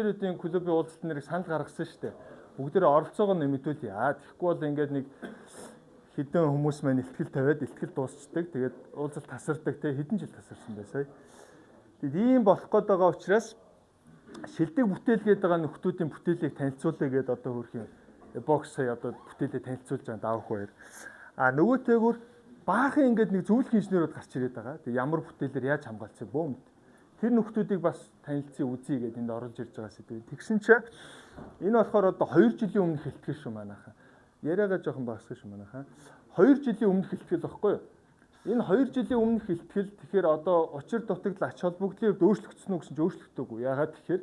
Инженерүүдийн клубын уулзалт нэрийг санал гаргасан шүү дээ. Бүгдээрээ оролцоогоо нэмэгдүүлье. Тэгэхгүй бол ингээд нэг хэдэн хүмүүс маань ихтгэл тавиад ихтгэл дуусчдаг. Тэгээд уулзалт тасардаг те, хэдэн жил тасарсан бай сая. Тэгээд ийм болох гээд байгаа учраас шилдэг бүтээл гээд байгаа нөхдүүдийн бүтээлийг танилцуулъя гээд одоо хөрхийн бокс сая одоо бүтээлээ танилцуулж байгаа давах хоёр. А нөгөөтэйгүр баахан ингээд нэг зөвлөх инженерүүд гарч ирээд байгаа. Тэгээд ямар бүтээлээр яаж хамгаалцыг бөө мэд. Тэр нөхдүүдийг бас танилцъя үзье гэдээ энд оруулж ирж байгаа сэдв. Тэгсэн чинь энэ болохоор одоо 2 жилийн өмнөх хэлтгэл шүү манайхаа. Яриагаа жоохон багасгах шүү манайхаа. 2 жилийн өмнөх хэлтгэл багхгүй юу? Энэ 2 жилийн өмнөх хэлтгэл, тэгэхээр одоо учир дутагдал ач холбогдлын хувьд өөрчлөгдсөн үү гэсэн чинь өөрчлөгдөөгүй. Яагаад тэгэхээр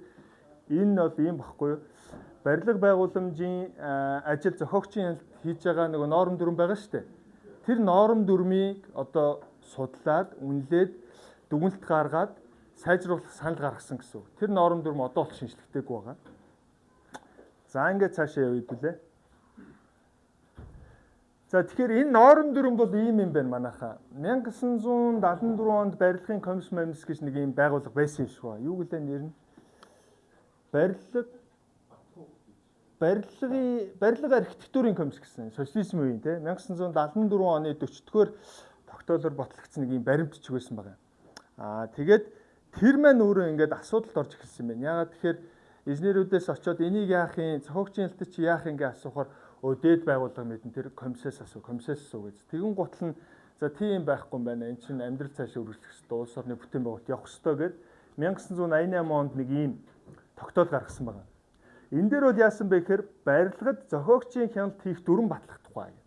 энэ бол ийм багхгүй юу? Барилга байгууламжийн ажил зохиогчийн хяналт хийж байгаа нөгөө норм дүрэм байгаа шүү дээ. Тэр норм дүрмийг одоо судлаад, үнэлээд, дүгнэлт гаргаад сайжруулах санал гаргасан гэсэн үг. Тэр норм дүрэм одоо бол шинжлэхдэггүй байгаа. За ингээд цаашаа явъя дүүлээ. За тэгэхээр энэ норм дүрэм бол ийм юм байна манайхаа. 1974 онд барилгын комисс мэмс гэж нэг ийм байгууллага байсан юм шиг ба. Юу гэлээ нэр нь? Барилга архитектурын комисс гэсэн. Социализм үеийн те 1974 оны 40-р тогтоолоор батлагдсан нэг ийм баримт бичиг байсан байгаа. Аа тэгээд тэр маань өөрөө ингээд асуудалд орж эхэлсэн юм байна. Яагаад тэгэхээр инженерүүдээс очиод энийг яах юм, зохиогчийн хэлтэд чи яах юм гэж асуухаар дээд байгууллага мэдэн тэр комиссээс асуу, комиссээс асуу гэж. Тэгэн гутал нь за тийм байхгүй юм байна. Эн чинь амьдрал цаашаа үргэлжлэх ёстой, улс орны бүтээн байгуулалт явах ёстой гэд 1988 онд нэг ийм тогтоол гаргасан байна. Энэ дээр бол яасан бэ гэхээр барилгад зохиогчийн хяналт хийх дүрэм батлах тухай гэх.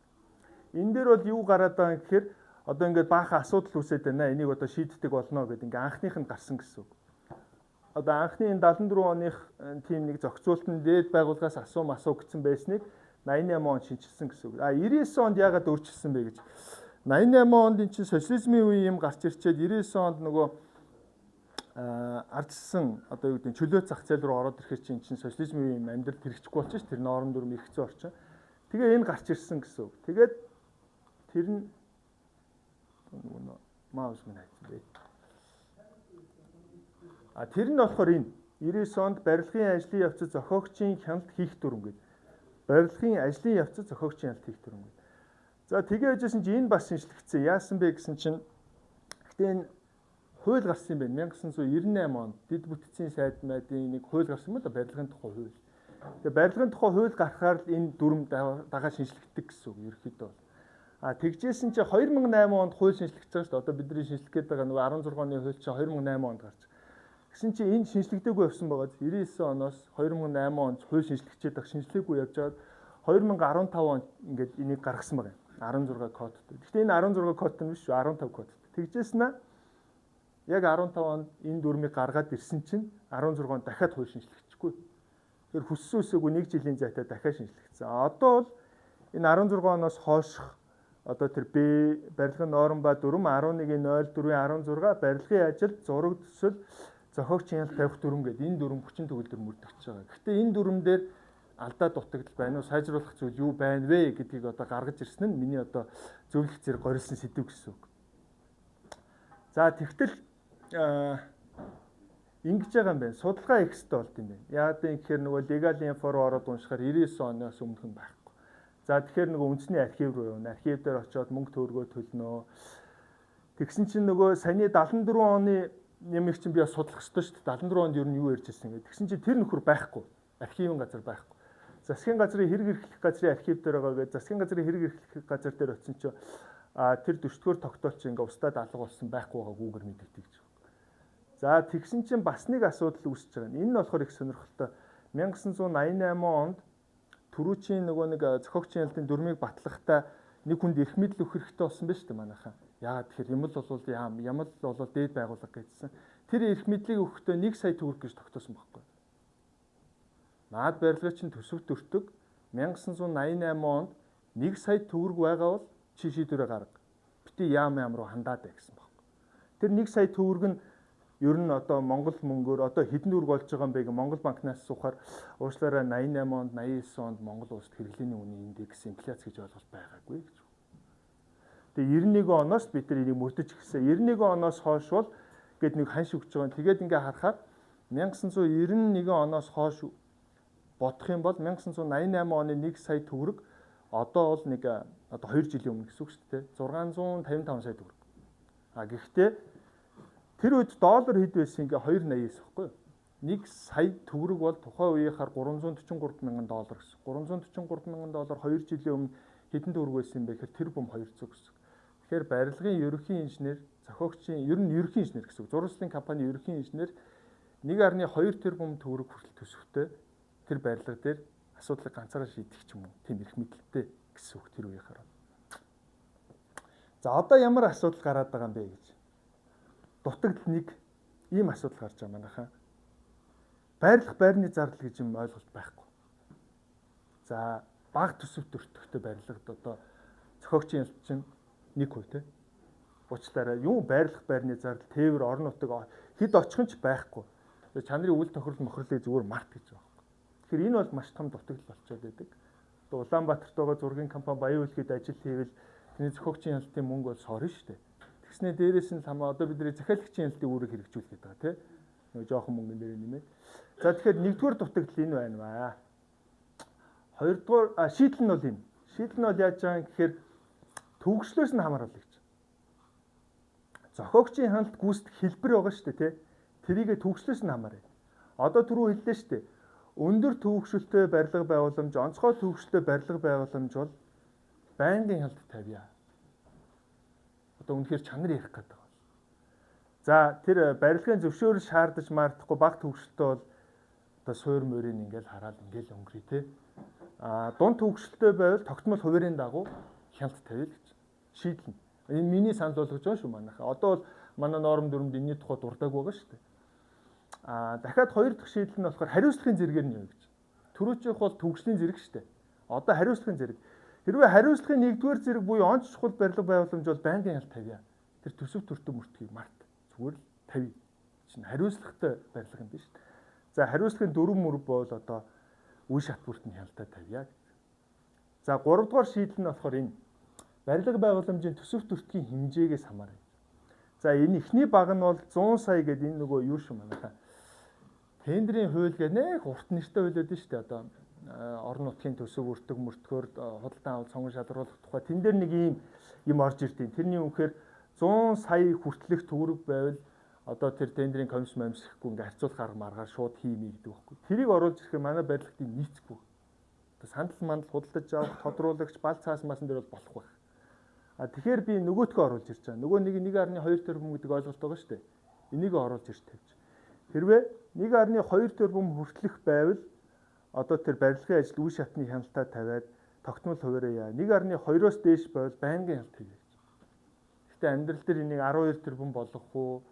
Энэ дээр бол юу гараад байгаа юм гэхээр одоо ингээд баахан асуудал үүсээд байна. Энийг одоо шийддэг болно гэд ингээ анхных нь гарсан гэсэн үг. Одоо анхны энэ 74 оных тийм нэг зохицуултан дээд байгууллагаас асуу масуу гэсэн байсныг 88 онд шинчилсэн гэсэн үг. А 99 онд яагаад өөрчилсөн бэ гэж. 88 онд эн чинь социализмын үеийн юм гарч ирчээд 99 онд нөгөө ардчилсан одоо юу гэдэг чөлөө зах зээл рүү ороод ирэхээр чинь социализмын үеийн амьдрал хэрэгжихгүй болчих ш. Тэр норм дүрэм их хэцүү орчин. Тэгээ энэ гарч ирсэн гэсэн үг. Тэгээд тэр нь нөгөө маус минь хайцсан бэ. А тэр нь болохоор энэ 99 онд барилгын ажлын явцад зохиогчийн хяналт хийх дүрэм гэдэг. Барилгын ажлын явцад зохиогчийн хяналт хийх дүрэм гэдэг. За тэгээ яжсэн чинь энэ бас шинжлэгдсэн. Яасан бэ гэсэн чинь гэтээ энэ хууль гарсан юм байна. 1998 онд дэд бүтцийн сайд майдын нэг хууль гарсан юм да, барилгын тухай хууль. Тэгээ барилгын тухай хууль гарахаар л энэ дүрэм дагаа шинжлэгддэг гэсэн үг ерөнхийдөө бол. А тэгжсэн чинь 2008 онд хууль шинжлэгдэж байгаа шүү дээ. Одоо бидний шинжлэх гээд байгаа нөгөө 16 оны хууль чинь 2008 онд гарч. Тэгсэн чинь энэ шинжлэгдээгүй явсан байгаа. 99 оноос 2008 онд хууль шинжлэгчээд байх шинжлээгүй явж байгаад 2015 онд ингээд энийг гаргасан байгаа юм. 16 кодтой. Гэхдээ энэ 16 кодтой биш шүү, 15 кодтой. Тэгжсэн нь яг 15 онд энэ дүрмийг гаргаад ирсэн чинь 16 онд дахиад хууль шинжлэгдэхгүй. Тэр хүссэн үсээгүй нэг жилийн зайтай дахиад шинжлэгдсэн. Одоо бол энэ 16 оноос хойших одоо тэр Б барилгын норм ба дүрэм 11-ийн 04-ийн 16 барилгын ажилд зураг төсөл зохиогчийн хяналт тавих дүрэм гэдэг энэ дүрэм хүчин төгөлдөр мөрдөгдөж байгаа. Гэхдээ энэ дүрэм дээр алдаа дутагдал байна уу, сайжруулах зүйл юу байна вэ гэдгийг одоо гаргаж ирсэн нь миний одоо зөвлөх зэрэг горилсан сэдв гэсэн үг. За тэгтэл ингэж байгаа юм байна. Судалгаа хийх хэрэгтэй болд юм байна. Яагаад юм гэхээр нөгөө legal info руу ороод уншихаар 99 оноос өмнөх нь байхгүй. За тэгэхээр нөгөө үндэсний архив руу явна. Архив дээр очиод мөнгө төгрөгөө төлнө. Тэгсэн чинь нөгөө саяны 74 оны нэмийг чинь би бас судлах ёстой шүү дээ. 74 онд ер нь юу ярьж ирсэн гэдэг. Тэгсэн чинь тэр нөхөр байхгүй. Архивын газар байхгүй. Засгийн газрын хэрэг эрхлэх газрын архив дээр байгаа гэдэг. Засгийн газрын хэрэг эрхлэх газар дээр очисон чинь тэр 40-р тогтоол чинь ингээ устдад алга болсон байхгүй байгааг үүгээр мэдэгдэх гэж. За тэгсэн чинь бас нэг асуудал үүсэж байгаа. Энэ нь болохоор их сонирхолтой. 1988 онд түрүүчийн нөгөө нэг зохиогчийн хяналтын дүрмийг батлахдаа нэг хүнд эрх мэдэл өгөх хэрэгтэй болсон байна шүү дээ манайхаа. Яагаад тэгэхээр юм л болвол яам, юм л болвол дээд байгууллага гэжсэн. Тэр эрх мэдлийг өгөхдөө 1 сая төгрөг гэж тогтоосон байхгүй. Наад барилга чинь төсөв төртөг 1988 онд 1 сая төгрөг байгаа бол чи шийдвэрээ гарга. Бити яам яам руу хандаад бай гэсэн байхгүй. Тэр 1 сая төгрөг нь ер нь одоо Монгол мөнгөөр одоо хэдэн төгрөг болж байгаа юм бэ гэх Монгол банкнаас асуухаар уучлаарай 88 онд 89 онд Монгол улсад хэрэглээний үнийн индекс инфляц гэж ойлголт байгаагүй гэж. Тэгээ 91 оноос бид нар энийг мөрдөж эхэлсэн. 91 оноос хойш бол гээд нэг ханш өгч байгаа. Тэгээд ингээ харахаар 1991 оноос хойш бодох юм бол 1988 оны 1 сая төгрөг одоо бол нэг одоо 2 жилийн өмнө гэсэн үг шүү дээ. 655 сая төгрөг. А гэхдээ тэр үед доллар хэд байсан ингээ 2.89 байхгүй юу? 1 сая төгрөг бол тухайн үеийнхаар 343 мянган доллар гэсэн. 343 мянган доллар 2 жилийн өмнө хэдэн төгрөг байсан юм бэ гэхээр тэр бум 200 гэсэн. Тэгэхээр барилгын ерөнхий инженер, зохиогчийн ер нь ерөнхий инженер гэсэн үг. Зурваслын компани ерөнхий инженер 1.2 тэрбум төгрөг хүртэл төсөвтэй тэр барилга дээр асуудлыг ганцаараа шийдэх ч юм уу. Тийм эрх мэдэлтэй гэсэн үг тэр үеийнхаар. За одоо ямар асуудал гараад байгаа юм бэ гэж. Дутагдал нэг ийм асуудал гарч байгаа манайхаа. Байрлах байрны зардал гэж юм ойлголт байхгүй. За бага төсөв төртөгтэй барилгад одоо зохиогчийн ялт чинь 1% те. Уучлаарай. Юу байрлах байрны зардал, тээвэр, орон нутаг хэд очих нь ч байхгүй. Чанарын үйл тохирол мохирлыг зүгээр март гэж байгаа байхгүй. Тэгэхээр энэ бол маш том дутагдал болчиход байдаг. Одоо Улаанбаатарт байгаа зургийн компани Баян үлгэд ажил хийвэл тэрний зохиогчийн хяналтын мөнгө бол сорно шүү дээ. Тэгснээ дээрээс нь хамаа одоо бидний захиалагчийн хяналтын үүрэг хэрэгжүүлэх гэдэг байгаа тий. Нөгөө жоохон мөнгөн дээр нэмээд. За тэгэхээр нэгдүгээр дутагдал энэ байна ваа. Хоёрдугаар шийдэл нь бол энэ. Шийдэл нь бол яаж байгаа юм гэхээр төвөгшлөөс нь хамааруулъя гэж. Зохиогчийн хяналт гүйцэтгэх хэлбэр байгаа шүү дээ тий. Тэрийгэ төвөгшлөөс нь хамаарай. Одоо түрүү хэллээ шүү дээ. Өндөр төвөгшөлтэй барилга байгууламж, онцгой төвөгшөлтэй барилга байгууламж бол байнгын хяналт тавья. Одоо үнэхээр чанар ярих гэдэг байна. За тэр барилгын зөвшөөрөл шаардаж маардахгүй бага төвөгшөлтэй бол одоо суур мөрийг ингээл хараад ингээл өнгөрье те. А дунд төвөгшөлтэй байвал тогтмол хуваарийн дагуу хяналт тавья гэж шийдэл нь. Энэ миний санал болгож байгаа шүү манайхаа. Одоо бол манай норм дүрмд энэний тухай дурдааг байгаа шүү дээ. А дахиад хоёр дахь шийдэл нь болохоор хариуцлагын зэрэгээр нь юу гэж. Түрүүчийнх бол төвөгшлийн зэрэг шүү дээ. Одоо хариуцлагын зэрэг. Хэрвээ хариуцлагын нэгдүгээр зэрэг буюу онц чухал барилга байгууламж бол байнгын хяналт тавья. Тэр төсөв төртөг мөртгийг март зүгээр л тавья. Чинь хариуцлагатай барилга юм биш. За хариуцлагын дөрвөн мөр бол одоо үе шат бүрт нь хяналтаа тавья гэж. За гуравдугаар шийдэл нь болохоор энэ барилга байгууламжийн төсөв төртгийн хэмжээгээс хамаарна. За энэ эхний баг нь бол 100 сая гэдэг энэ нөгөө юу шүү манайхаа. Тендрийн хууль гэдэг нэг урт нэртэй хууль байдаг шүү дээ. Одоо орон нутгийн төсөв өртөг мөртгөөр худалдан авал сонгон шалруулах тухай тэн дээр нэг ийм юм орж ирдیں۔ Тэрний үнэхээр 100 сая хүртэлх төгрөг байвал одоо тэр тендрийн комисс мамсахгүй ингээ харьцуулах арга маргаар шууд хиймээ гэдэг байхгүй. Тэрийг оруулж ирэхээр манай барилгын нийцэхгүй. Одоо сандал мандал худалдаж авах, тодруулагч, бал цаас масан дээр бол болох байх. А тэгэхээр би нөгөөтгөө оруулж ирж байгаа. Нөгөө нэг 1.2 тэрбум гэдэг ойлголт байгаа шүү дээ. Энийг оруулж ирж тавьж. Хэрвээ 1.2 тэрбум хүртэлх байвал одоо тэр барилгын ажил үе шатны хяналтаа тавиад тогтмол хуваараа яа. 1.2-оос дээш байвал байнгын хяналт хийе гэж. Гэхдээ амьдрал дээр энийг 12 тэрбум болгох уу?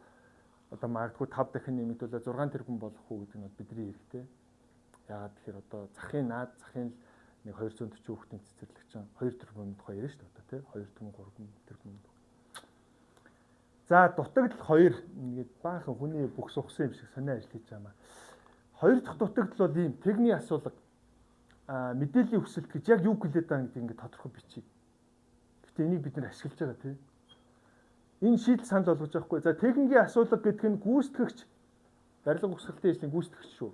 Одоо магадгүй 5 дахин нэмэгдүүлээ 6 тэрбум болгох уу гэдэг нь бол бидний хэрэгтэй. Яагаад тэгэхээр одоо захын наад захын нэг 240 хүүхдийн цэцэрлэг чинь 2 тэрбум тухай яриа шүү дээ одоо тий 2 тэрбум 3 тэрбум. За дутагдал 2 ингээд баахан хүний бүх сухсан юм шиг сонио ажил хийж байгаа маа. Хоёр дахь дутагдал бол ийм техникийн асуулга мэдээллийн өсөлт гэж яг юу гэлээд байгаа гэдгийг ингээд тодорхой бичиж. Гэтэ энийг бид нар ашиглаж байгаа тий. Энэ шийдэл санал болгож байгаа хгүй. За техникийн асуулга гэдэг нь гүйцэтгэгч барилга угсралтын ажлын гүйцэтгэгч шүү.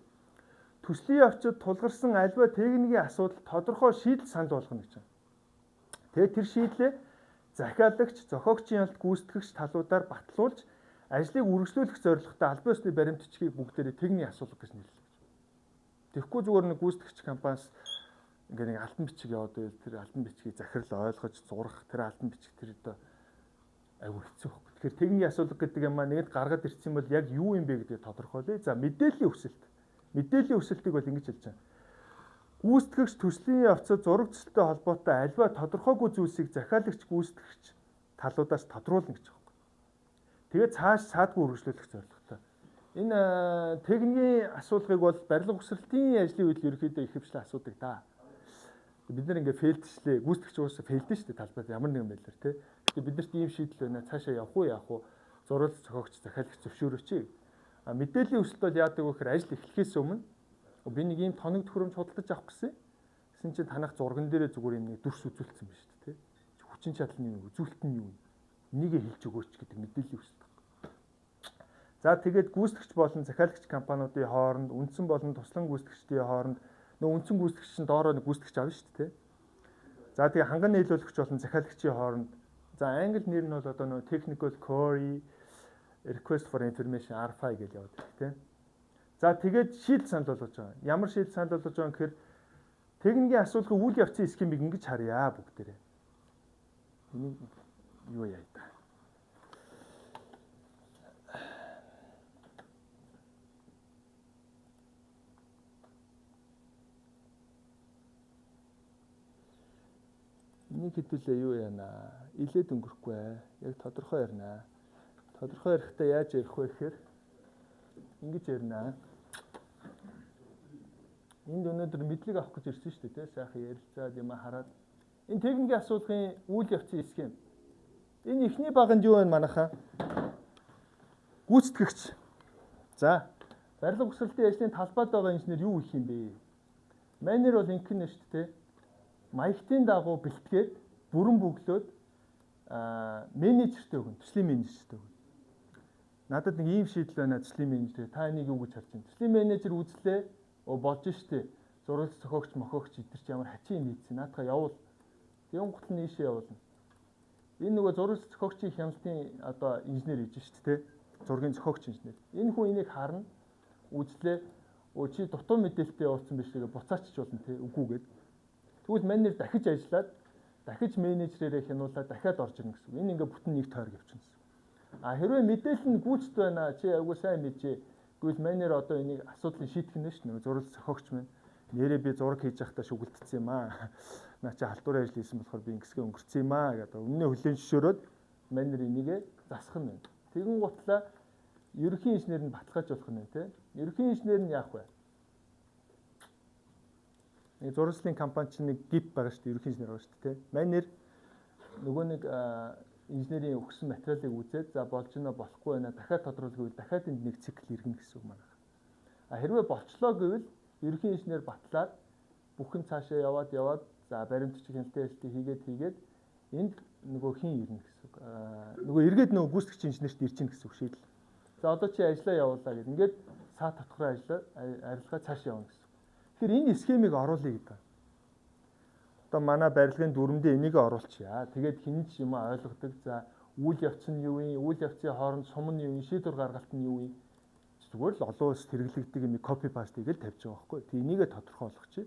Төслийн явцад тулгарсан альва техникийн асуудал тодорхой шийдэл санал болгоно гэж байна. Тэгээд тэр шийдлээ захиалагч, зохиогчийн ялт гүйцэтгэгч талуудаар батлуулж ажлыг үргэлжлүүлэх зорилготой албан ёсны баримт бичгийг бүгдээрээ техникийн асуулга гэж нэрлэв. Тэгэхгүй зүгээр нэг гүйцэтгэгч компаниас ингээ нэг алтан бичиг яваад байвал тэр алтан бичгийг захирал ойлгож зурах тэр алтан бичиг тэр одоо айгүй хэцүү байхгүй. Тэгэхээр техникийн асуулга гэдэг юм аа нэгд гаргаад ирсэн бол яг юу юм бэ гэдгийг тодорхойлъё. За мэдээллийн өсөлт. Мэдээллийн өсөлтийг бол ингэж хэлж байгаа. Гүйцэтгэгч төслийн явцад зураг төсөлтэй холбоотой альва тодорхойгүй зүйлсийг захиалагч гүйцэтгэгч талуудаас тодруулна гэж байгаа юм. Тэгээд цааш саадгүй үргэлжлүүлэх зорилготой. Энэ техникийн асуулгыг бол барилга өсөлтийн ажлын үед ерөнхийдөө ихэвчлэн асуудаг да. Бид нар ингээ фейлдчлээ. Гүйцэтгэгч уусаа фейлдэн шүү дээ талбайд ямар нэгэн байдлаар тий. Гэтэ биднэрт ийм шийдэл байна. Цаашаа явах уу яах уу? Зурвал зохиогч захиалагч зөвшөөрөөч. А мэдээллийн өсөлт бол яадаг вэ гэхээр ажил эхлэхээс өмнө би нэг ийм тоног төхөөрөмж худалдаж авах гэсэн. Тэгсэн чинь танах зурган дээрээ зүгээр юм нэг дүрс үзүүлсэн байна шүү дээ, тэ. Хүчин чадал нь юу, үзүүлэлт нь юу? Энийг хэлж өгөөч гэдэг мэдээллийн өсөлт. За тэгээд гүйцэтгэгч болон захиалагч компаниудын хооронд, үндсэн болон туслан гүйцэтгэгчдийн хооронд нөгөө үндсэн гүйцэтгэгч чинь доороо нэг гүйцэтгэгч авна шүү дээ. За тэгээ ханган нийлүүлэгч болон захиалагчийн хооронд, за англи нэр нь бол одоо нөгөө technical query request for information RFI гэж яваад байна тийм. За тэгээд шийдэл санал болгож байгаа. Ямар шийдэл санал болгож байгаа гэхээр техникийн асуулгын үйл явцын схемийг ингэж харъя бүгдээрээ. Энийг юу яа та. Энийг хэдүүлээ юу яана? Илээд өнгөрөхгүй ээ. Яг тодорхой ярина. Тодорхой ярихдаа яаж ярих вэ гэхээр ингэж ярина. Энд өнөөдөр мэдлэг авах гэж ирсэн шүү дээ, тэ? Сайхан ярилцаад юм хараад. Энэ техникийн асуулгын үйл явцын схем. Энэ эхний баганд юу вэ манайхаа? Гүйцэтгэгч. За, барилга бохирдлын ажлын талбайд байгаа инженер юу хийх юм бэ? Манер бол ингэнэ шүү дээ, тэ? Маягтын дагуу бэлтгээд бүрэн бөглөөд менежертэй өгнө, төслийн менежертэй өгнө. Надад нэг ийм шийдэл байна, төслийн менежер. Та энийг юу гэж харж байна? Төслийн менежер үзлээ. Болж штэ. Зураг зохиогч, мохогч эдэр чи ямар хачин юм хийцэн. Наадхаа явуул. Тэгэн гутал нь ийшээ явуулна. Энэ нөгөө зураг зохиогчийн хяналтын одоо инженер гэж штэ, тэ? Зургийн зохиогч инженер. Энэ хүн энийг харна. Үзлээ. Чи дутуу мэдээлэлтэй явуулсан биш тэгээ буцаачч болно тэ? Үгүй гээд. Тэгвэл менежер дахиж ажиллаад, дахиж менежерээрээ хянуулаад дахиад орж ирнэ гэсэн үг. Энэ ингээ бүтэн нэг тойрог явчихна гэсэн. А хэрвээ мэдээлэл нь гүйцэд байна, чи айгуу сайн мэджээ. Тэгвэл менежер одоо энийг асуудлыг шийдэх нь шүү дээ. Зураг зохиогч минь нэрээ би зураг хийж байхдаа шүгэлдсэн юм аа. Наа чи халдварын ажил хийсэн болохоор би ингэсгээ өнгөрцөн юм аа гэдэг. Өмнө нь хүлээн зөвшөөрөөд менежер энийгээ засах нь байна. Тэгэн гутлаа ерөнхий инженер нь баталгаажуулах нь байна, тэ. Ерөнхий инженер нь яах вэ? Нэг зурагчлалын компани чинь нэг гип байгаа шүү дээ, ерөнхий инженер байгаа шүү дээ, тэ. Менежер нөгөө нэг инженерийн өгсөн материалыг үзээд за болж гинэ болохгүй байна дахиад тодруулах гэвэл дахиад энд нэг цикл иргэнэ гэсэн үг манайх. А хэрвээ болчлоо гэвэл ерөнхий инженер батлаад бүхэн цаашаа яваад за баримтчиг хяналтын ажлыг хийгээд энд нөгөө хин ирнэ гэсэн үг. Нөгөө эргээд нөгөө гүйцэтгэгч инженерт ирж гин гэсэн үг шийдэл. За одоо чи ажлаа явуулаа гэд ингээд саа татхраа ажлаа арилгаа цаашаа явна гэсэн үг. Тэгэхээр энэ схемийг оруулъя гэдэг. Одоо манай барилгын дүрмдээ энийг оруулчихъя. Тэгээд хэн ч юм ойлгодог. За үйл явц нь юу юм? Үйл явцын хооронд сум нь юу юм? Шийдвэр гаргалт нь юу юм? Зүгээр л олон улс хэрэглэгдэг юм копи паст хийгээл тавьж байгаа байхгүй. Тэг энийгээ тодорхой болгочих.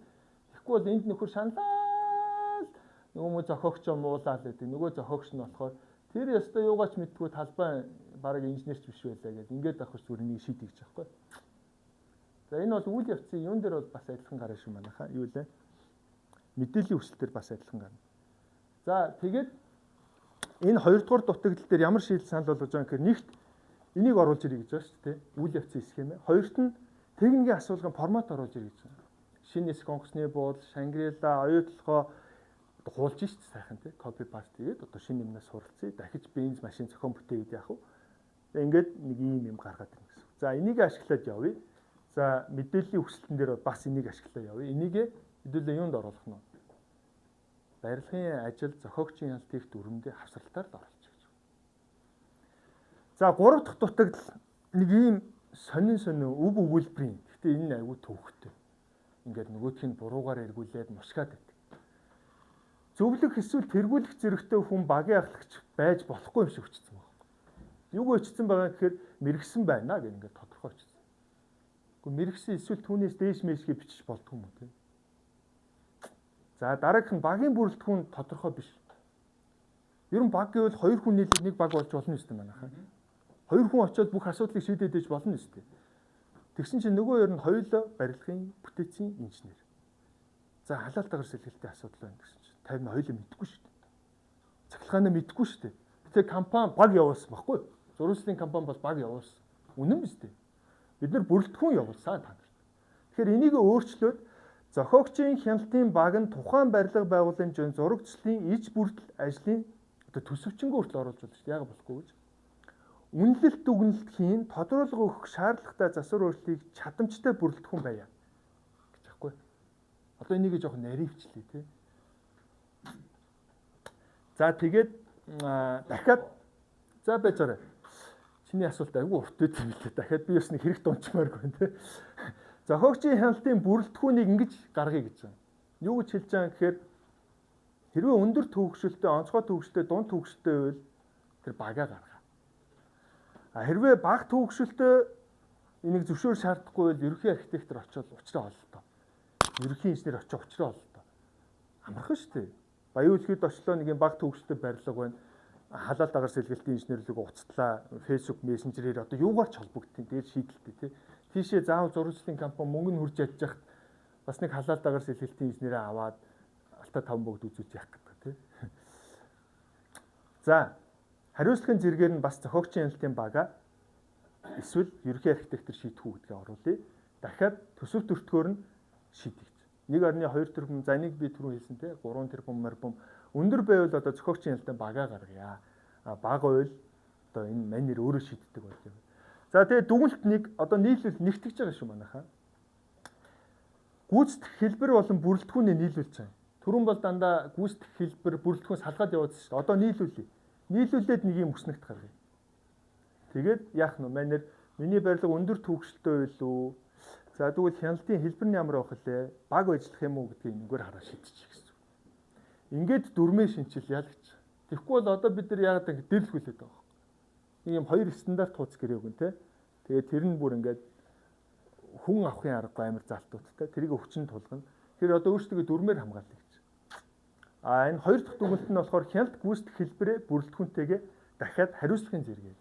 Тэгэхгүй бол энд нөхөр шаналал нөгөө мө зохиогчоо муулаад байдаг. Нөгөө зохиогч нь болохоор тэр ёстой юугаач мэдтгүү талбай бараг инженерч биш байлаа гэдэг. Ингээд авах зүгээр энийг шийдэх гэж байгаа байхгүй. За энэ бол үйл явцын юун дээр бол бас адилхан гарна шүү манайхаа. Юу лээ? Мэдээллийн хүсэл дээр бас адилхан гарна. За тэгээд энэ хоёрдугаар дутагдал дээр ямар шийдэл санал болгож байгаа гэхээр нэгт энийг оруулж ирэх гэж байгаа шүү дээ. Үйл явцын схем. Хоёрт нь техникийн асуулгын формат оруулж ирэх гэж байгаа. Шинэ нисэх онгоцны буудал, Шангрила, оюутлогоо хуулж шүү дээ сайхан тий. Копи паст хийгээд одоо шинэ юмнаас суралцъя. Дахиж бенз машин зохион бүтээгээд яах вэ? Ингээд нэг ийм юм гаргаад ирнэ гэсэн. За энийг ашиглаад явъя. За мэдээллийн хүсэлтэн дээр бас энийг ашиглаад явъя. Энийг хэдүүлээ юунд оруулах нь вэ? Барилгын ажил зохиогчийн хяналтыг дүрмдээ хавсралтаар л оруулчих гэж. За гурав дахь дутагдал нэг ийм сонин өв өгүүлбэрийн. Гэхдээ энэ нь айгүй төвхтэй. Ингээд нөгөөх нь буруугаар эргүүлээд мушгаад байдаг. Зөвлөх эсвэл тэргүүлэх зэрэгтэй хүн багийн ахлагч байж болохгүй юм шиг өчсөн байна. Юуг өчсөн байгаа гэхээр мэрэгсэн байна гэх ингээд тодорхой өчсөн. Гэхдээ мэрэгсэн эсвэл түүнээс дээш мэшгээ бичиж болдгүй юм уу те. За дараагийнх нь багийн бүрэлдэхүүн тодорхой биш. Ер нь баг гэвэл хоёр хүн нийлээд нэг баг болж болно шүү дээ манайхаа. Хоёр хүн очиод бүх асуудлыг шийдээд ээж болно шүү дээ. Тэгсэн чинь нөгөө хоёр нь хоёулаа барилгын бүтээцийн инженер. За халаалтайгаар сэлгэлтийн асуудал байна гэсэн чинь 50 хоёулаа мэдэхгүй шүү дээ. Цахилгаанаа мэдэхгүй шүү дээ. Тэгээ компани баг явуулсан байхгүй юу? Зурваслын компани бол баг явуулсан. Үнэн биз дээ. Бид нар бүрэлдэхүүн явуулсан та нарт. Тэгэхээр энийг өөрчлөөд зохиогчийн хяналтын баг нь тухайн барилга байгууламжийн зураг төслийн иж бүрдэл ажлын одоо төсөвчөнгөө хүртэл оруулж болно шүү дээ. Яг болохгүй гэж. Үнэлэлт дүгнэлт хийн, тодруулга өгөх шаардлагатай засвар өөрчлөлтийг чадамжтай бүрэлдэхүүн байя гэж аахгүй. Одоо энийг жоохон наривчлээ тий. За тэгээд дахиад за байж байгаа. Чиний асуулт айгүй урт байт юм лээ. Дахиад би бас нэг хэрэг дунчмааргүй байна те. Зохиогчийн хяналтын бүрэлдэхүүнийг ингэж гаргая гэж байна. Юу гэж хэлж байгаа юм гэхээр хэрвээ өндөр түгшэлтэй, онцгой түгшэлтэй, дунд түгшэлтэй байвал тэр багаа гаргаа. А хэрвээ бага түгшэлтэй энийг зөвшөөр шаардахгүй байвал ерөнхий архитектор очиод учраа ололтоо. Ерөнхий инженер очиод учраа ололтоо. Амархан шүү дээ. Баян үлгэд очлоо нэг юм бага түгшэлтэй барилга байна. Халаал дагаар сэлгэлтийн инженерлэг уцтлаа Facebook мессенжерээр одоо юугаар ч холбогдтiin тэгэл шийдэлтэй тий. Тийшээ заавал зурагчлалын компани мөнгө нь хурж ядж яхад бас нэг халаал дагаар сэлгэлтийн инженерээ аваад алтаа таван богд үзүүлж яах гэдэг тий. За хариуцлагын зэрэгээр нь бас зохиогчийн хяналтын бага эсвэл ерөнхий архитектор шийдэх үү гэдгээ оруулъя. Дахиад төсөв төртгөөр нь шийдэх. 1.2 тэрбум за энийг би түрүү хэлсэн те 3 тэрбум морбум өндөр байвал одоо зохиогчийн хяналтын бага гаргая. А бага байвал одоо энэ манер өөрөө шийддэг болж байна. За тэгээ дүгнэлт нэг одоо нийлүүл нэгтгэж байгаа шүү манайхаа. Гүйцэтгэх хэлбэр болон бүрэлдэхүүнээ нийлүүлж байгаа. Түрүүн бол дандаа гүйцэтгэх хэлбэр бүрэлдэхүүн салгаад явуулсан шүү дээ. Одоо нийлүүлье. Нийлүүлээд нэг юм өснөгт гаргая. Тэгээд яах нь манер миний барилга өндөр түгшэлтэй байлуу. За тэгвэл хяналтын хэлбэр нь ямар байх вэ? Баг ажиллах юм уу гэдгийг энэгээр хараа шийдчих гэсэн. Ингээд дүрмээ шинчил яа л гэж. Тэгэхгүй бол одоо бид нар яагаад ингэ дэрлэхүүлээд байгаа юм. Нэг юм хоёр стандарт хууц гэрээ өгөн тэ. Тэгээд тэр нь бүр ингээд хүн авахын аргагүй амар залтуудтай. Тэрийг өвчин тулгана. Тэр одоо өөрсдөө дүрмээр хамгаална гэж. А энэ хоёр дахь дүгнэлт нь болохоор хяналт гүйцэтгэх хэлбэрээ бүрэлдэхүүнтэйгээ дахиад хариуцлагын зэрэгээр.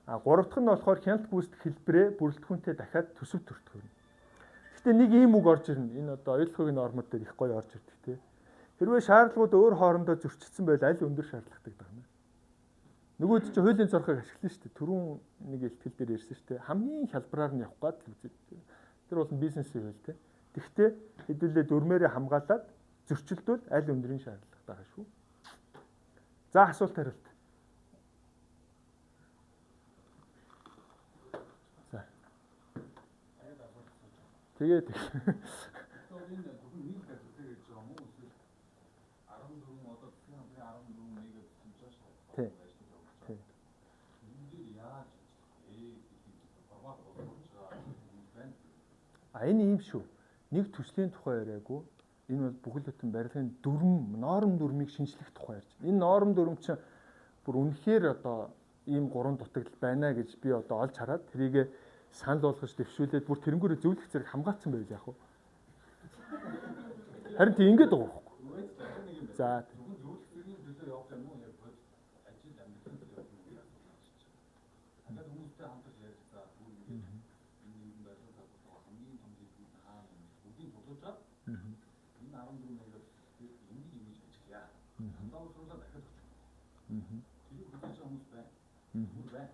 А гурав дахь нь болохоор хяналт гүйцэтгэх хэлбэрээ бүрэлдэхүүнтэй дахиад төсөв төртгөрнө. Гэхдээ нэг ийм үг орж ирнэ. Энэ одоо оюутлогын нормууд дээр их гоё орж ирдэг те. Хэрвээ шаардлагууд өөр хоорондоо зөрчилдсөн байл аль өндөр шаардлагатай гэдэг юм. Нөгөөд чи хуулийн зорхыг ашиглана шүү дээ. Түрүүн нэг илтгэл дээр ярьсан шүү дээ. Хамгийн хялбараар нь явах гад л үзээд. Тэр бол бизнесийн хууль те. Тэгвэл хэдүүлээ дүрмээрээ хамгаалаад зөрчилдвөл аль өндрийн шаардлагатай байгаа шүү. За асуулт хариулт. За. Тэгээд энэ зөвхөн нэг барилга гэж байгаа юм уу эсвэл 14 одоо засгийн газрын 14 мега төсөмж байгаа шүү дээ. Тий. Энэ дээр яаж ажиллах вэ гэдгийг формат болгож байгаа юм байна. А энэ ийм шүү. Нэг төслийн тухай яриаггүй. Энэ бол бүхэл бүтэн барилгын дүрм, норм дүрмийг шинжлэх тухай ярьж байна. Энэ норм дүрм чинь бүр үнэхээр одоо ийм гурван дутагдал байна гэж би одоо олж хараад тэрийг санал болгож дэвшүүлээд бүр тэрнгүүрээ зөвлөх зэрэг хамгаалсан байвал яах вэ? Харин тийм ингэж байгаа байхгүй. За зөвхөн зөвлөх зэргийн төлөө явах юм уу яг ажил амьдралын төлөө явах юм уу гэж асууж байна. Дахиад хүмүүстэй хамтарч ярилцаа бүр ингэж энэ нэгэн барилга салбарт хамгийн том зэргүүд хаана юм бүгдийг цуглуулжаад энэ 14 мега төсөлтөд энийг ингэж ажиллая. Дандаа усруулаад дахиад очих. Тэрийг хүлээж байгаа хүмүүс байна. Бүр байна.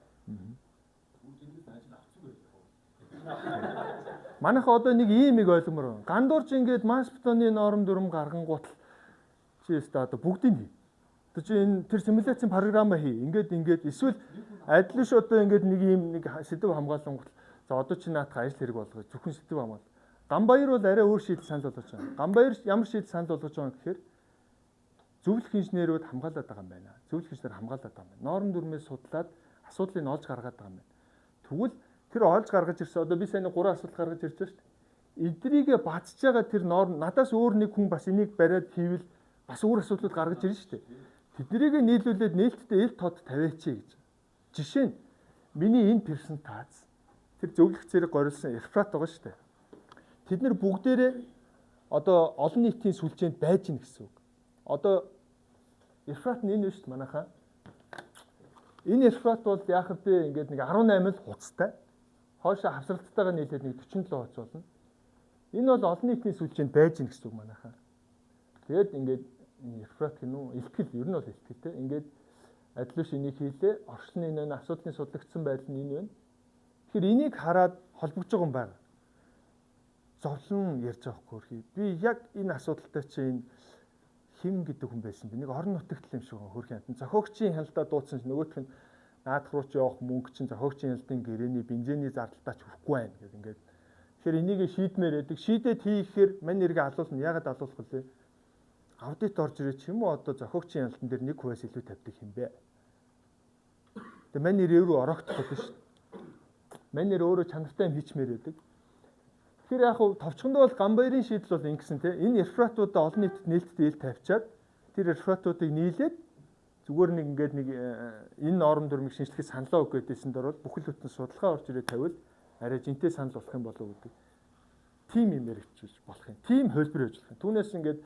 Бүр тэндээс ажил авцгүй байх яг. Манайх одоо нэг ийм их ойлгомоор байна. Гандуурч ингээд масс бетоны норм дүрм гаргангуут чи өстө одоо бүгдийг хий. Одоо чи энэ тэр симуляцийн программа хий. Ингээд ингээд эсвэл адил биш одоо ингээд нэг ийм нэг сэдв хамгаалангуут за одоо чи наадах ажил хэрэг болгоё. Зөвхөн сэдв хамгаал. Ганбаяр бол арай өөр шийдэл санал болгож байгаа. Ганбаяр ямар шийдэл санал болгож байгаа гэхээр зөвлөх инженерүүд хамгаалаад байгаа юм байна. Зөвлөх инженер хамгаалаад байгаа юм байна. Норм дүрмээ судлаад асуудлыг олж гаргаад байгаа юм байна. Тэгвэл тэр олж гаргаж ирсэн одоо би сайн 3 асуудал гаргаж ирж байгаа шүү дээ. Эдрийгэ бадж байгаа тэр норм надаас өөр нэг хүн бас энийг бариад хийвэл бас өөр асуудлууд гаргаж ирнэ шүү дээ. Тэднийгээ нийлүүлээд нээлттэй эл тод тавиач гэж. Жишээ нь миний энэ презентац тэр зөвлөх зэрэг горилсан реферат байгаа шүү дээ. Тэд нар бүгдээрээ одоо олон нийтийн сүлжээнд байж гин гэсэн үг. Одоо реферат нь энэ шүү дээ манайхаа. Энэ реферат бол яах вэ ингээд нэг 18 л хуцтай. Хоошо хавсралттайгаа нийлээд нэг 47 хуц болно. Энэ бол олон нийтийн сүлжээнд байж гин гэсэн үг манайхаа. Тэгээд ингээд реферат гэнэ үү? Илтгэл ер нь бол илтгэл те. Ингээд адил биш энийг хийлээ. Орчлон энэ байна, асуудлын судлагдсан байдал нь энэ байна. Тэгэхээр энийг хараад холбогдож байгаа юм байна. Зовлон ярьж байгаа хгүй хөрхий. Би яг энэ асуудалтай чи энэ хим гэдэг хүн байсан. Би нэг орон нутагт юм шиг хөрхий амтан. Зохиогчийн хяналтаа дуудсан чинь нөгөөх нь наадах руу ч явах мөнгө чинь зохиогчийн хяналтын гэрээний бензиний зардалтаа ч хүрэхгүй байна гэдэг ингээд. Тэгэхээр энийг шийдмээр байдаг. Шийдээд хийхээр мань эргээ алуулна. Яагаад алуулах вэ? Аудит орж ирээ ч юм уу одоо зохиогчийн хяналтан дээр 1%-аас илүү тавьдаг юм бэ? Тэгээ мань нэр өөрөө ороогдох болно шүү дээ. Мань нэр өөрөө чанартай юм хийчмээр байдаг. Тэгэхээр яг хав товчхондоо бол Гамбаярын шийдэл бол ингэсэн те. Энэ рефератуудаа олон нийтэд нээлттэй ил тавьчаад тэр рефератуудыг нийлээд зүгээр нэг ингээд нэг энэ норм дүрмийг шинжлэхэд саналаа өг гэдээсэн дор бол бүхэл бүтэн судалгаа орж ирээ тавиул арай жинтэй санал болох юм болов гэдэг. Тим юм яригдчих болох юм. Тим хөлбөр хийж болох юм. Түүнээс ингээд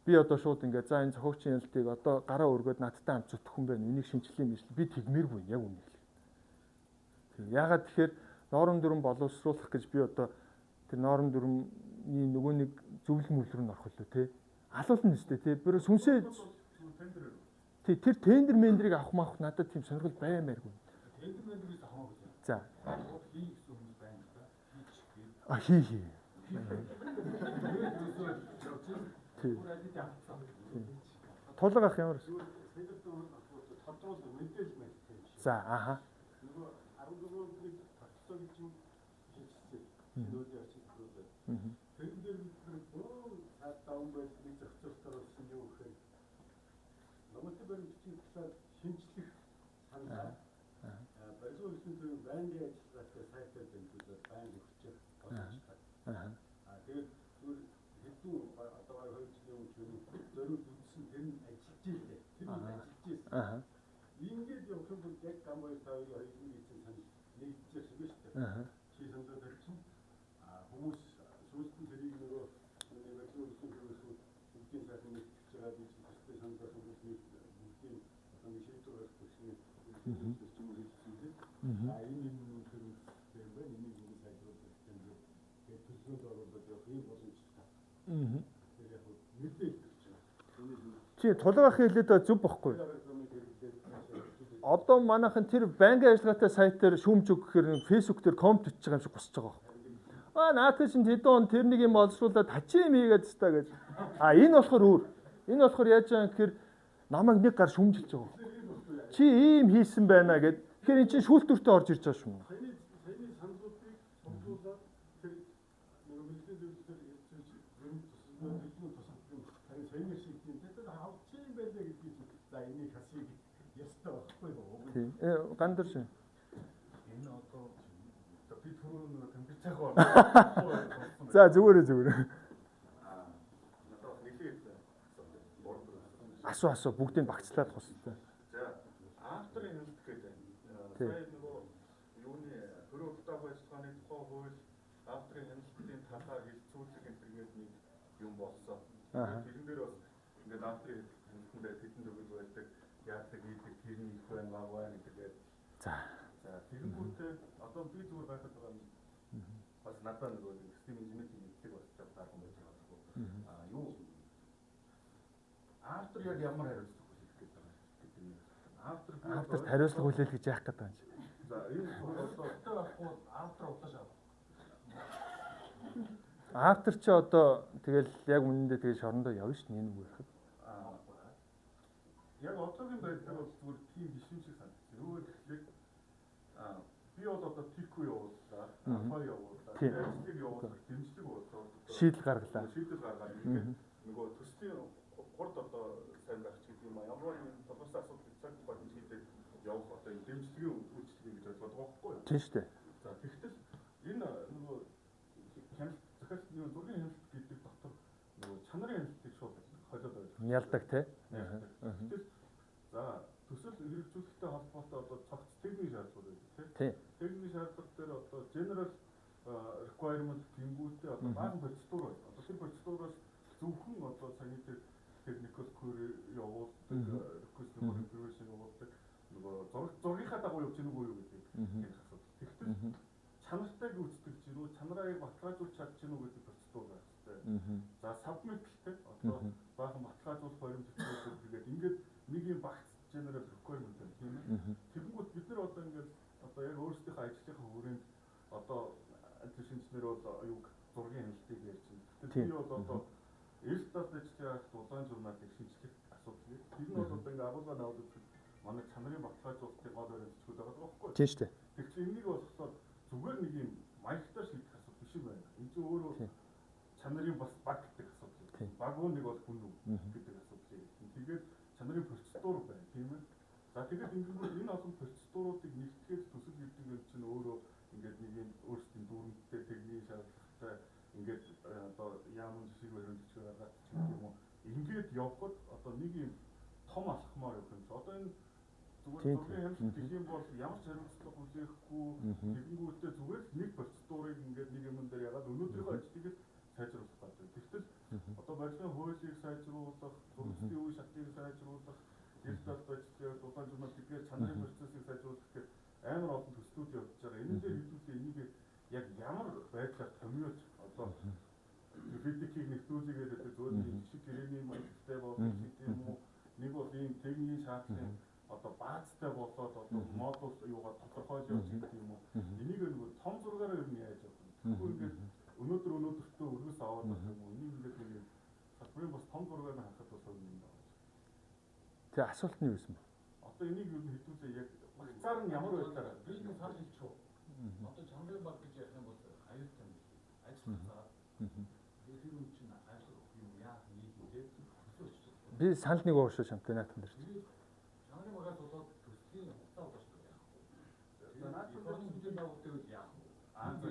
би одоо шууд ингээд за энэ зохиогчийн ялтыг одоо гараа өргөөд надтай хамт зүтгэх юм байна. Энийг шинжлэх юм биш. Би тэгмээргүй яг үнэ хэлээ. Тийм. Яагаад тэгэхээр норм дүрм боловсруулах гэж би одоо тэр норм дүрмний нөгөө нэг зөвлөл мөвлөр нь орох лөө те. Алуулна өстэй те. Би сүнсээ тий тэр тендер мендрийг авах мах надад тийм сонирхол баймааргүй. Тендер мендрээс хамаагүй. За. Хий гэсэн хүмүүс байна л да. А хий хий. Тий. Тулга ах ямар вэ? За аха. Нөгөө 14-ний тогтцоо гэж юм хийчихсэн. Нөөдийн орчин тохиолдолд. Тэрэн дээр бид нар бөөн цаад даван байдлыг зохицуулалтаар болсон юу гэхээр норматив баримт бичгийн талаар шинжлэх саналаа барилгын хөгжлийн төвийн байнгын ажиллагаатай сайтаар дамжуулаад байнга өгчих боломжтой. Аа тэгээд зүгээр хэдэн одоо 2 жилийн өмнө ч зориуд үндсэн тэр нь ажиллаж ийлээ. Тэр нь ажиллаж ийсэн. Ингээд явах юм бол яг гам 2 5-ын хоёулын хийсэн санал нэгдэж шиг шүү дээ. Чи саналаа тавьчихна. Аа хүмүүс сүүлд нь тэрийг нөгөө барилгын хөгжлийн төвөөс бүгдийн сайхан нэгтгэж байгаа дижитал төслийн саналаа хүмүүс нэг бүгдийн одоо нэг шийдвэр гаргах төвшний юм хэлсэн тийм. Аа энэ энэ тэр юм байна. Энийг ингэ сайжруулах юм гээд тэгээд төлөвлөлт оруулаад явах юм боломжтой. Тэр яг мэдээлэл өгч байгаа. Чи тулга ах хэлээд зөв бохгүй. Одоо манайхан тэр банкын ажиллагаатай сайт дээр шүүмж өг гэхээр Facebook дээр коммент бичиж байгаа юм шиг гусч байгаа байхгүй. Аа наадах чинь тэдэн он тэр нэг юм боловсруулаад хачин юм хийгээд өстой гэж. А энэ болохоор өөр. Энэ болохоор яаж байгаа юм гэхээр намайг нэг гар шүүмжилж байгаа байхгүй. Чи ийм хийсэн байна гэд. Тэгэхээр эн чинь шүүлтүүртээ орж ирж байгаа шүү. Саяны саналуудыг цуглуулад тэр нөгөө мэргэжлийн зөвлөлтөөр хэлцүүлж өрөм тусалдаг төлөвлөлт тусалдаг юм. Харин саяны шийдлийн тэр хавчин юм байлаа гэдгийг чинь за энийг хасыг ястай байхгүй юу? Тийм. Гандар шин. Энэ одоо би түрүү нөгөө тэмдэглэж байгаа. За зүгээр зүгээр. Аа надад бас нэлээд асуу асуу бүгдийг багцлаад хустай. За авторын хяналт гэдэг. Сая нөгөө юуны төрийн удаа ажиллагааны тухай хууль авторын хяналтын талаар хэлцүүлэг энэ төргээд нэг юм болсон. Тэрэн дээр бас ингээд авторын хяналтанд тэдэн төгөл байдаг, яадаг, хийдэг, тэр нь их байна, баг байна гэдгээд. За. За тэгэнгүүтээ одоо би зүгээр гайхаад байгаа юм. Бас надад нөгөө систем инженерийн мэдлэг бас жоо таархан байж байгаа байхгүй. Аа юу автор яг ямар хариуцлага хүлээх гээд байгаа гэдэг юм. Автор авторт хариуцлага хүлээх гэж яах гээд байгаа юм чи. За энэ одоо байхгүй автор удааш авах. Автор чи одоо тэгэл яг үнэндээ тэгэл шорондоо явна шүү дээ энэ үг ярихад. Яг одоогийн байдлаар бол зүгээр тийм биш юм шиг санагдсан. Юу гэхээр би бол одоо TQ явууллаа, AFA явууллаа, ажлыг явуулах, дэмжлэг уулзаа. Шийдэл гаргалаа. Шийдэл гаргаад ингээд нөгөө төслийн хурд одоо сайн байх ч гэдэг юм аа. Ямар нэгэн тодорхой асуудлыг цаг тухайд шийдээд явах одоо энэ дэмжлэгийн үйлчлэг гэж ойлгоод байгаа байхгүй юу? Тийм шүү дээ. За тэгтэл энэ нөгөө хяналт захиалт зургийн хяналт гэдэг дотор нөгөө чанарын хяналтыг шууд холиод ойлгох. Ялдаг тий. Тэгтэл за төсөл хэрэгжүүлэхтэй холбоотой одоо цогц техник шаардлага байдаг тий. Техник шаардлага дээр одоо general requirement гингүүтээ одоо баахан процедур байна. Одоо тэр процедураас зөвхөн одоо саяны тэр technical query явуулдаг, request configuration явуулдаг нөгөө зургийнхаа дагуу явж гэнэ үгүй юу гэдэг энэ асуудал. Тэгтэл чанартай гүйцэтгэж гинүү, чанараа яг баталгаажуулж чадж гинүү гэдэг процедур байх хэрэгтэй. За submit-тэй одоо баахан баталгаажуулах баримт бичгүүд тэгээд ингээд нэг юм багц general requirement байна тийм ээ. Тэгэнгүүт бид нар одоо ингээд одоо яг өөрсдийнхөө ажлынхаа хүрээнд одоо ажил шинжнэр бол юг зургийн хяналтыг ярьж байна. Гэтэл би бол одоо эрт талд ажиж улаан журналыг шинжлэх асуудал гэдэг. Тэр нь бол одоо ингээд агуулга наваад үзэхэд манай чанарын баталгаажуулалтын гол баримт бичгүүд байгаа байхгүй юу? Тийм шүү дээ. Тэгэхээр энийг болохоор зүгээр нэг юм маягтай шийдэх асуудал биш юм байна. Энэ чинь өөрөө чанарын бас баг гэдэг асуудал. Баг уу нэг бол хүн үү гэдэг асуудал. Тэгээд чанарын процедур байна тийм ээ. За тэгээд ингэнгүүт энэ олон процедурууд яамын зэсийг бариун төсвөө гаргаад ч гэдэг юм уу. Ингээд явхад одоо нэг юм том алхмаар явах юм чи. Одоо энэ зүгээр зургийн хяналт гэх юм бол ямар ч хариуцлага хүлээхгүй тэгэнгүүтээ зүгээр л нэг процедурыг ингээд нэг юмн дээр ягаад өнөөдрийнхөө ажлыг л сайжруулах гэдэг. Тэгтэл одоо барилгын хуулийг сайжруулах, зургийн үе шатыг сайжруулах, гэр талд ажиллах, дулаан журнал тэгэхээр чанарын процессыг сайжруулах гэх амар олон төслүүд явж байгаа. Энэ дээр хэдүүлээ энийг яг ямар байдлаар томьёолж одоо юридикийг нэвтрүүлээгээд байдаг зүгээр нэг жишг гэрээний маягтай болох гэдэг юм уу? Нэг бол ийм техникийн шаардлагын одоо баазтай болоод одоо модуль юугаа тодорхойлж явж гэдэг юм уу? Энийг нөгөө том зургаараа ер нь яаж явах юм? Тэгэхгүй ингээд өнөөдөр өнөөдөртөө өргөс аваад байх юм уу? Энийг ингээд нэг юм салбарын бас том зургаар нь харахад бас юм байна. Тэгээ асуулт нь юу байсан бэ? Одоо энийг ер нь хэдүүлээ яг багцаар нь ямар байдлаар би нэг санал хэлчих үү? Одоо чанарын баг гэж ярих юм бол аюултай юм. Ажил хазаад. Тэгээд тэр үн чинь авилга өгөх юм яах нийт юм те. Төсөө өчтөж. Би санал нэг уушаа чамтай наатан дээр. Тэгээд чанарын багаас болоод төслийн хугацаа удаашдаг яах вэ? За, наатан дээр бүтээн байгуулалт гэвэл яах вэ? Аа, за.